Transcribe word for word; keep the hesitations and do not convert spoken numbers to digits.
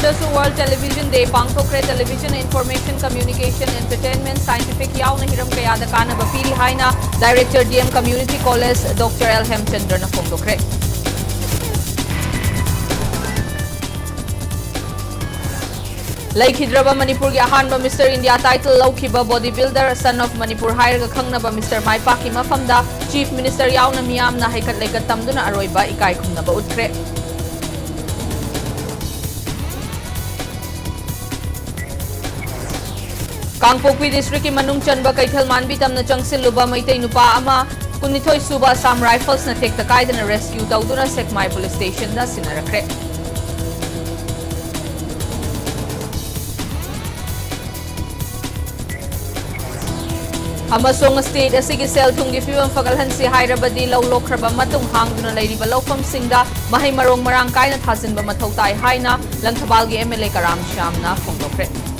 ꯗꯁꯨ World Television Day ꯄꯥꯡꯊꯣꯛꯈ꯭ꯔꯦ꯫ Television Information, Communication, Entertainment, Scientific ꯌꯥꯎꯅ ꯍꯤꯔꯝ ꯀꯌꯥꯗ ꯀꯥꯟꯅꯕ ꯄꯤꯔꯤ ꯍꯥꯏꯅ Director, D M Community College, Doctor L ꯍꯦꯝꯆꯟꯗ꯭ꯔꯅ ꯐꯣꯡꯗꯣꯛꯈ꯭ꯔꯦ꯫ ꯂꯩꯈꯤꯗ꯭ꯔꯕ ꯃꯅꯤꯄꯨꯔꯒꯤ ꯑꯍꯥꯟꯕ Mister India title ꯂꯧꯈꯤꯕ body builder, Son of Manipur ꯍꯥꯏꯔꯒ ꯈꯪꯅꯕ Mister ꯃꯥꯏꯄꯥꯛꯀꯤ ꯃꯐꯝꯗ Chief Minister ꯌꯥꯎꯅ ꯃꯤꯌꯥꯝꯅ ꯍꯩꯀꯠ ꯂꯩꯀꯠ ꯇꯝꯗꯨꯅ ꯑꯔꯣꯏꯕ ꯏꯀꯥꯏ ꯈꯨꯝꯅꯕ ꯎꯠꯈ꯭ꯔꯦ꯫ ꯀꯥꯡꯄꯣꯛꯄꯤ districtꯀꯤ ꯃꯅꯨꯡ ꯆꯟꯕ ꯀꯩꯊꯦꯜ ꯃꯥꯟꯕꯤ ꯇꯝꯅ ꯆꯪꯁꯤꯜꯂꯨꯕ ꯃꯩꯇꯩ ꯅꯨꯄꯥ ꯑꯃ, ꯀꯨꯟꯅꯤꯊꯣꯏ ꯁꯨꯕ Assam Riflesꯅ ꯇꯦꯛꯇ ꯀꯥꯏꯗꯅ rescue ꯇꯧꯗꯨꯅ ꯁꯦꯛꯃꯥꯏ police stationꯗ ꯁꯤꯟꯅꯔꯛꯈ꯭ꯔꯦ꯫ ꯑꯃꯁꯨꯡ state ꯑꯁꯤꯒꯤ ꯁꯦꯜ ꯊꯨꯝꯒꯤ ꯐꯤꯕꯝ ꯐꯒꯠꯍꯟꯁꯤ ꯍꯥꯏꯔꯕꯗꯤ ꯂꯧ ꯂꯣꯛꯈ꯭ꯔꯕ ꯃꯇꯨꯡ ꯍꯥꯡꯗꯨꯅ ꯂꯩꯔꯤꯕ ꯂꯧꯐꯝꯁꯤꯡꯗ ꯃꯍꯩ ꯃꯔꯣꯡ ꯃꯔꯥꯡ ꯀꯥꯏꯅ ꯊꯥꯖꯤꯟꯕ ꯃꯊꯧ ꯇꯥꯏ ꯍꯥꯏꯅ ꯂꯪꯊꯕꯥꯜꯒꯤ M L A ꯀꯔꯥꯝ ꯁ꯭ꯌꯥꯝꯅ ꯐꯣꯡꯗꯣꯛꯈ꯭ꯔꯦ꯫